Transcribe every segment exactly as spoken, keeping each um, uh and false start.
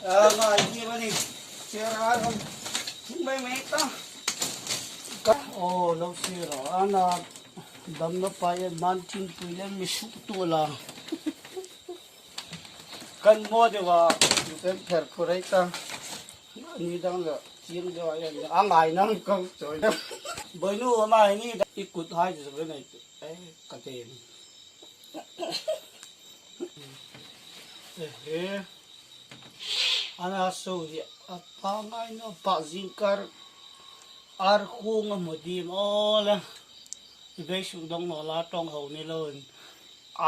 A ngai ni mani. Sera kan. Thing mai mai ta. Ka, oh, lo sera. Ana damna pa e man thingpui le mi suk tu la. Kan mo de wa, kan pher kurai ta. Ni dang la, tiang de wa, a ngai nang kong choi. Boinu ama ni da ikut hai chu nai. Eh, ka te. Eh, eh. Ana so di, a pa ngai no, pa zingkar. Ar khung a mu dim o le. I bei suk dong no la tong ho ni lo in.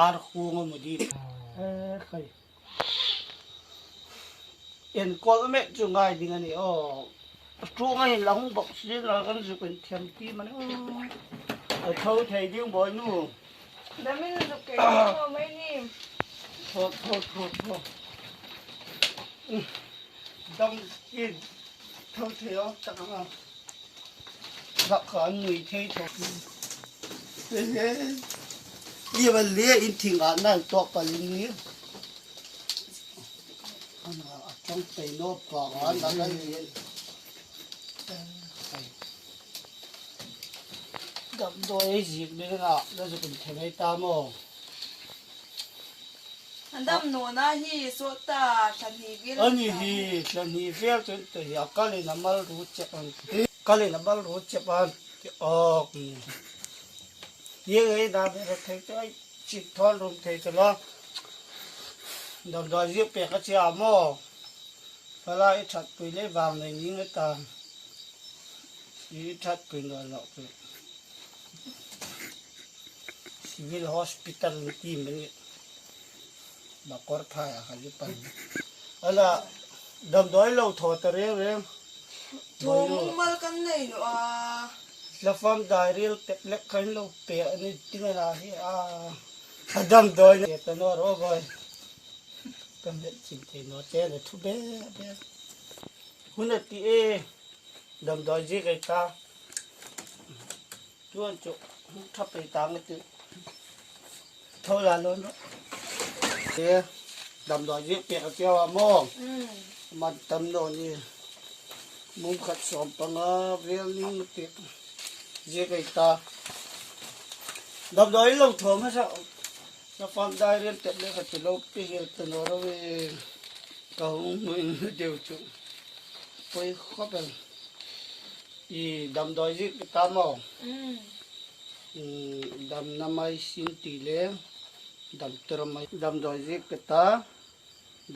Ar khung a mu dim. Eh, khai. En kol met chu ngai ding a ni o. Tu ngai la hung bok si la kan zu kan thiam ti man o. A tho thei ding boinu. Damin zu ke ko mai ni. Tho, tho, tho, tho. Dam ki tho thei o ta ka. Dak khan nui thei tho. Ye ba le in thing a nai to pa lin ni. Ana a chang pei no pa a na ka ye. Damdawi zik ni na, na zu kun thei mai ta mo. An dam nawna hi sawt ta, thla hni vel. Ani hi, thla hni vel chun te hi a kalin a mal ru chep an. Kalin a mal ru chep an. Ti ok. Ye ei da be thei te ai chik thon rum thei te lo. Damdawi zik pek a chia mo. Fala i that pui le vang nei ning a ta. I that pui no lo pe. Civil Hospital ti mani. Ba kor phai a kha li pan. Ala damdawi lo tho ta reng reng. Tho mung mal kan nei no a. La fam dai ril tep lek kan lo pe ani ting a na hi a. A damdawi ne ta no ro boi. Kan le chin te no che le thu be be. Hun a ti e. Damdawi zik ei ta. Tuan chu, thap ei ta ngai ti. Tho la lo no. Te, damdawi zik pek a tia wa mo. Mm. Man tam no ni. Mum khat sawm panga vel ning ti. Zik ei ta. Damdawi lo tho ma sa. Na fam dai ril tep lek a ti lo pe hel ta no ro we. Ka hung hmu in deu chu. Poi khop el. I damdawi zik ka ta mo. Mm. Mm, damna mai sin ti le. Damter mai. Damdawi zik ka ta.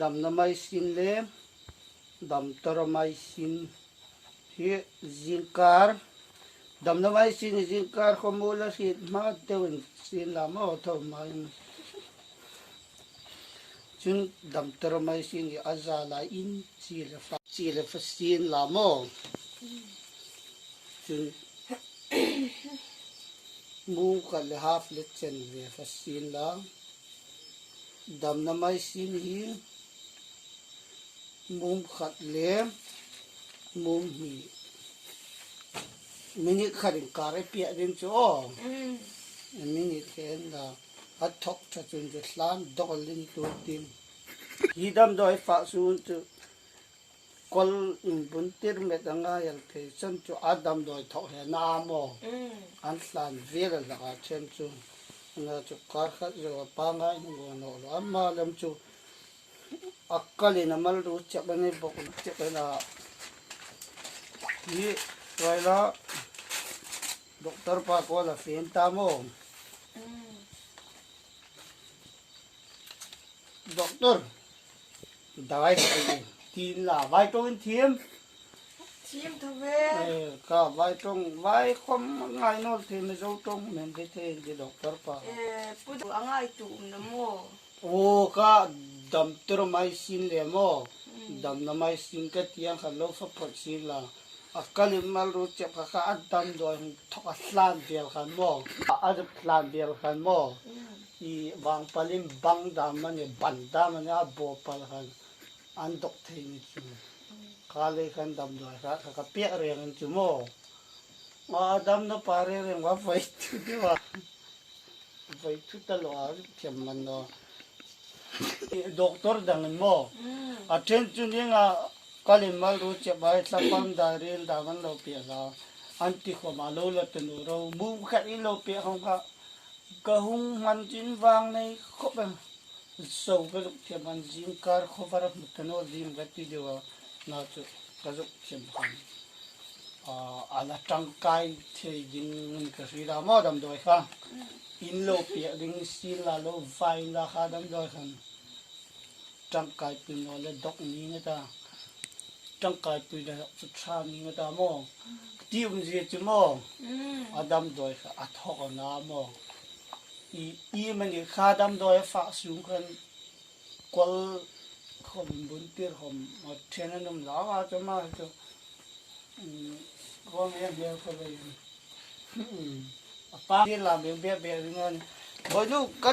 Damna mai sin le. Damter mai sin. Hi zingkar. Damna mai sin zingkar kho mo la hriet hma deuin sin la mo tho mai. Chun damter mai sin hi a za la in chi le fa, chi le fa sin la mo. Chun mum khat le half le chen ve fa sin la. Damna mai sin hi mum khat le mum hni. Minute khat inkar ei piah ding chu aw. Mm. Minute khat la a thok tha chun chu hlan dawk a lin tur tin. Hi damdawi fak sun chu kol inbun tir met a ngai el thei chan chu a damdawi thok hi a na maw. Mm. An hlan vel a hlak a ṭhen chu. Ana chu kar khat zo a pangai hnu a nawh lo. Ama lam chu a kalin a mal ru chep a ni bawk chep a na. Hi, rai la, doctor pa ko la fen ta maw. Mm. Doctor, dawai thei tin la, vai ṭawngin thiem. Thiem tho ve. Eh, ka vai ṭawng, vai khom ngai naw thei, Mizo ṭawng men thei thei ti doctor pa. Eh, pu a ngai tu um na maw. O ka damter mai sin le maw. Mm. Damna mai sin ka tiang khan lo fa phot sin la. A kalin mal ru chep kha kha a damdawi hung thok a hlan vel khan maw. A hlan vel khan maw. Mm. I vang palin bang dam a ni, ban dam a ni, a bo pal khan an dawk thei ni chu. Mm. Kha lei khan damdawi kha, kha ka piak reng an chu maw. A damna pa reng reng va vai thu de va. Vai thu ta lo a thiam man lo. Doctor dang in maw. A ṭhen chu ning a, ka lem mal ru che bai, tla pam da ril da man lo pe la. An ti khom a lo la ta nu ro, mu khat in lo pe hong kha. Ka hung hman chin vang nei khop em. So ka zuk thiam an zing kar kho var mu ta no zing ka ti deu a. Na chu ka zuk thiam khan. A, a la tangkai thei ding ka hri la maw damdawi kha. In lo piak ding sin la lo vai la kha damdawi khan. Tangkai pui no le dok ni nga ta. Tangkai pui le dok chu tha ni nga ta maw. Ti um zie chu maw. A damdawi kha a thok a na maw. I, i mani kha damdawi fa sung khan kol khom bun tir khom a ṭhen an um la a chu ma chu. Ruang em hial kha vei. A pa ni la beng bek bek ring an. Boi nu ka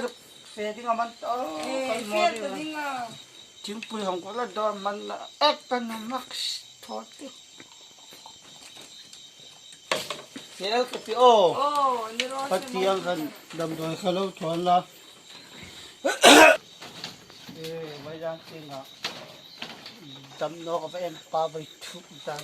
fe ding a man to. Ka mo ding a. Thingpui hong ko la do man la ek ta na mak thot ti. Fel ka ti o. Ka ti ang kan damdawi kha lo thon la. E, vai dang ti nga. Dam no ka va en pa vai thu ta.